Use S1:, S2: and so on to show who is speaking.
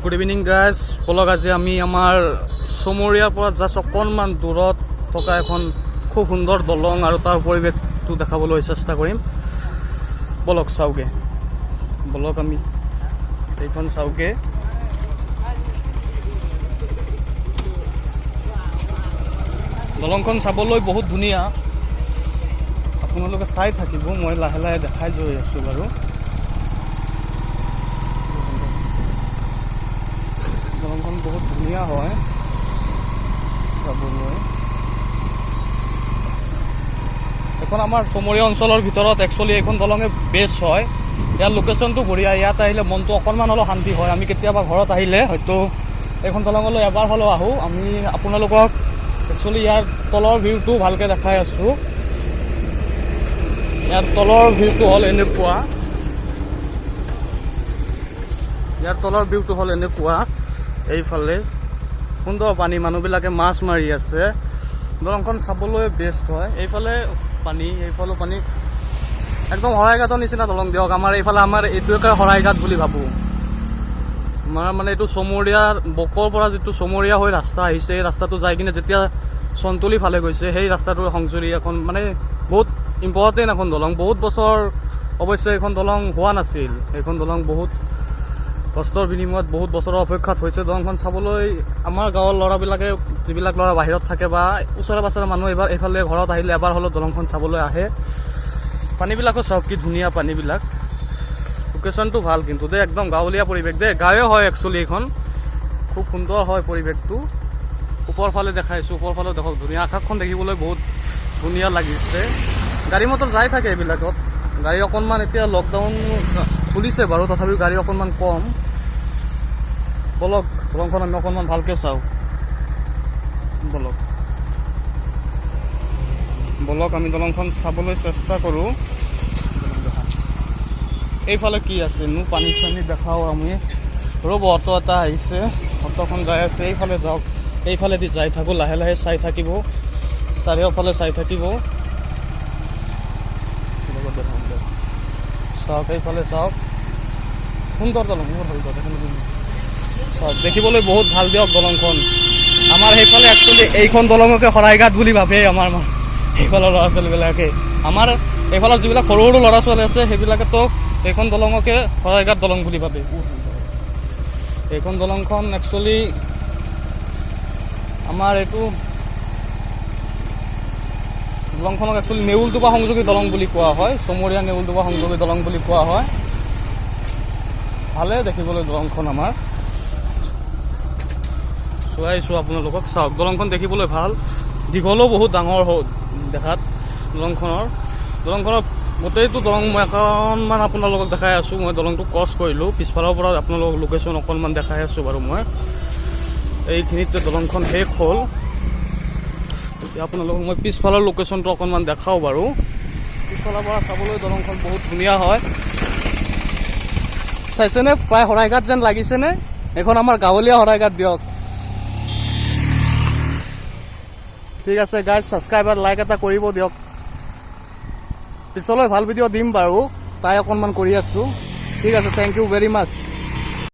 S1: Good evening guys. বলক, আজি আমি আমাৰ চমৰীয়াৰ পৰা জাষ্ট অকণমান দূৰত থকা এখন খুব সুন্দৰ দলং আৰু তাৰ পৰিৱেশটো দেখাবলৈ চেষ্টা কৰিম। বলক, চাওগে। বলক, আমি এইখন চাওগে। দলংখন চাবলৈ বহুত ধুনীয়া। আপোনালোকে চাই থাকিব, মই লাহে লাহে দেখাই গৈ আছোঁ বাৰু। দলংখন বহুত ধুনীয়া হয় চাবলৈ। এখন আমাৰ চমৰীয়া অঞ্চলৰ ভিতৰত একচুৱেলি এইখন দলঙে বেষ্ট হয়। ইয়াৰ লোকেশ্যনটো বঢ়িয়া। ইয়াত আহিলে মনটো অকণমান হ'লেও শান্তি হয়। আমি কেতিয়াবা ঘৰত আহিলে হয়তো এইখন দলঙলৈ এবাৰ হ'লেও আহোঁ। আমি আপোনালোকক একচুৱেলি ইয়াৰ তলৰ ভিউটো ভালকৈ দেখাই আছোঁ। ইয়াৰ তলৰ ভিউটো হ'ল এনেকুৱা। ইয়াৰ তলৰ ভিউটো হ'ল এনেকুৱা। এইফালে সুন্দৰ পানী, মানুহবিলাকে মাছ মাৰি আছে। দলংখন চাবলৈ বেষ্ট হয়। এইফালে পানী, এইফালেও পানী, একদম শৰাইঘাটৰ নিচিনা দলং দিয়ক। আমাৰ এইফালে আমাৰ এইটোকে শৰাইঘাট বুলি ভাবোঁ। আমাৰ মানে এইটো চমৰীয়া বকৰ পৰা যিটো চমৰীয়া হৈ ৰাস্তা আহিছে, এই ৰাস্তাটো যাই কিনে যেতিয়া চন্তলি ফালে গৈছে, সেই ৰাস্তাটোৰ সংযোগী এখন মানে বহুত ইম্পৰ্টেণ্ট এখন দলং। বহুত বছৰ অৱশ্যে এইখন দলং হোৱা নাছিল। এইখন দলং বহুত কষ্টৰ বিনিময়ত, বহুত বছৰৰ অপেক্ষাত হৈছে। দলংখন চাবলৈ আমাৰ গাঁৱৰ ল'ৰাবিলাকে, যিবিলাক ল'ৰা বাহিৰত থাকে বা ওচৰে পাঁজৰে মানুহ, এইবাৰ এইফালে ঘৰত আহিলে এবাৰ হ'লেও দলংখন চাবলৈ আহে। পানীবিলাকো চাওক, কি ধুনীয়া পানীবিলাক। লোকেশ্যনটো ভাল কিন্তু দেই, একদম গাঁৱলীয়া পৰিৱেশ দেই। গাঁৱে হয় একচুৱেলি এইখন। খুব সুন্দৰ হয় পৰিৱেশটো। ওপৰ ফালে দেখাইছোঁ, ওপৰ ফালে দেখক, ধুনীয়া আকাশখন দেখিবলৈ বহুত ধুনীয়া লাগিছে। গাড়ী মটৰ যাই থাকে এইবিলাকত। গাড়ী অকণমান এতিয়া লকডাউন খুলিছে বাৰু, তথাপিও গাড়ী অকণমান কম। বলক, দলংখন আমি অকণমান ভালকৈ চাওঁ। বলক, বলক, আমি দলংখন চাবলৈ চেষ্টা কৰোঁ। এইফালে কি আছে নো? পানী চানী দেখাওঁ আমি। ৰ'ব, অটো এটা আহিছে, অটোখন যাই আছে। এইফালে যাওক, এইফালেদি যাই থাকোঁ। লাহে লাহে চাই থাকিব, চাৰিওফালে চাই থাকিব। চাওক, এইফালে চাওক, সুন্দৰ দলং, বৰ ভাল। চাওক, দেখিবলৈ বহুত ভাল দিয়ক দলংখন। আমাৰ সেইফালে একচুৱেলি এইখন দলঙকে শৰাইঘাট বুলি ভাবে আমাৰ সেইফালৰ ল'ৰা ছোৱালীবিলাকে। আমাৰ এইফালৰ যিবিলাক সৰু সৰু ল'ৰা ছোৱালী আছে, সেইবিলাকেতো এইখন দলঙকে শৰাইঘাট দলং বুলি ভাবে। এইখন দলংখন একচুৱেলি আমাৰ এইটো দলংখনক একচুৱেলি নেউলটোপা সংযোগী দলং বুলি কোৱা হয়। চমৰীয়া নেউলটোপা সংযোগী দলং বুলি কোৱা হয়। ভালে দেখিবলৈ দলংখন আমাৰ। চোৱাইছোঁ আপোনালোকক, চাওক, দলংখন দেখিবলৈ ভাল, দীঘলো বহুত ডাঙৰ হ'ল দেখাত দলংখনৰ। দলংখনৰ গোটেইটো দলং মই অকণমান আপোনালোকক দেখাই আছোঁ। মই দলংটো ক্ৰছ কৰিলোঁ, পিছফালৰ পৰা আপোনালোকক লোকেশ্যন অকণমান দেখাই আছোঁ বাৰু মই। এইখিনিতে দলংখন শেষ হ'ল। এতিয়া আপোনালোকক মই পিছফালৰ লোকেশ্যনটো অকণমান দেখাওঁ বাৰু। পিছফালৰ পৰা চাবলৈ দলংখন বহুত ধুনীয়া হয়। চাইছেনে? প্ৰায় শৰাইঘাট যেন লাগিছেনে? এইখন আমাৰ গাঁৱলীয়া শৰাইঘাট দিয়ক। ঠিক আছে গাইজ, ছাবস্ক্ৰাইব আৰু লাইক এটা কৰিব দিয়ক। পিছলৈ ভাল ভিডিঅ' দিম বাৰু, তাই অকণমান কৰি আছোঁ। ঠিক আছে, thank you very much.